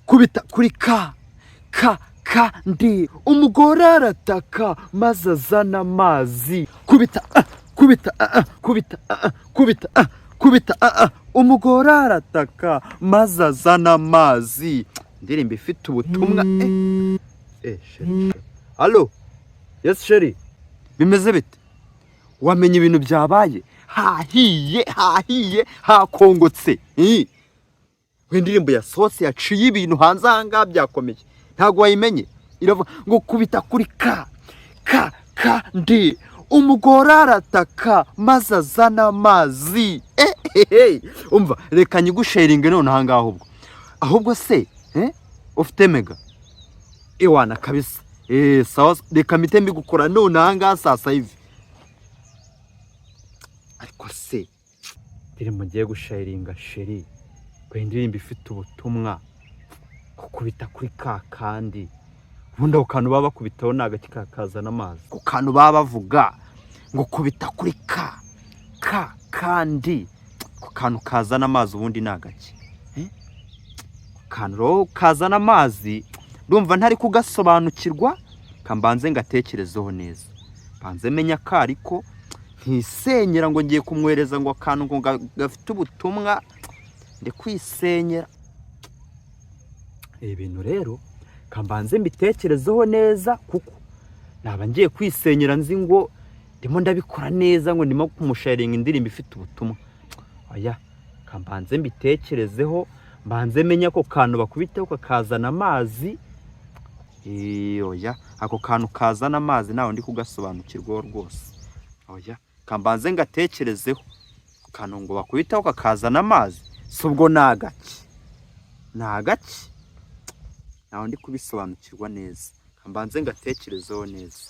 Kubita kuri ka ka kandi. Umugore arataka maze azana amazi. Kubita, ah, kubita, ah, ah, kubita, ah, ah, kubita, ah, kubita, ah, ah. Umugore arataka maze azana amazi. Indirimbo ifite ubutumwa. Eh eh, chérie, chérie. Allo? Yes chérie, bimeze bite? Wamenye ibintu byabaye? Hahiye, hahiye, hakongotse. Eh. We, indirimbo yasohotse yaciye ibintu hanze aha ngaha, byakomeye. Ntabwo wayimenye? Iravuga ngo kubita kuri ka ka kandi, umugore arataka maze azana amazi. Eh, eh, eh. Umva, reka nyigusharinge none aha ngaha. Ubwo ahubwo se, eh, ufite mega? Ewana kabisa. Eh, sawa, reka mpite mbigukora none aha ngaha sasa hivi. Ariko se indirimbo ngiye gusharinga chérie, ngo indirimbo ifite ubutumwa, kukubita kuri ka kandi, ubundi ako kantu baba bakubitaho ni agati kakazana amazi. Ako kantu baba bavuga ngo kubita kuri ka ka kandi, ako kantu kazana amazi, ubundi ni agaki? Eh? Ako kantu rero kazana amazi, ndumva ntari kugasobanukirwa. Kambanze ngatekerezeho neza, mbanze menya ko ariko ntisenyera ngo ngiye kumwohereza ngo akantu ngo gafite ubutumwa, ndi kwisenyera. Ibi bintu rero kambanze mbitekerezeho neza, kuko naba ngiye kwisenyera nzi ngo ndimo ndabikora neza, ngo ndimo kumusharinga indirimbo ifite ubutumwa. Oya, kambanze mbitekerezeho, mbanze menye ako kantu bakubiteho kakazana amazi. Eh, oya, ako kantu kazana amazi nawe ndi kugasobanukirwaho rwose. Oya, kambanze ngatekerezeho. Ako kantu ngo bakubiteho kakazana amazi, si ubwo ni agaki? Ni agaki? Ntawe ndi kubisobanukirwa neza, kambanze ngatekerezeho neza.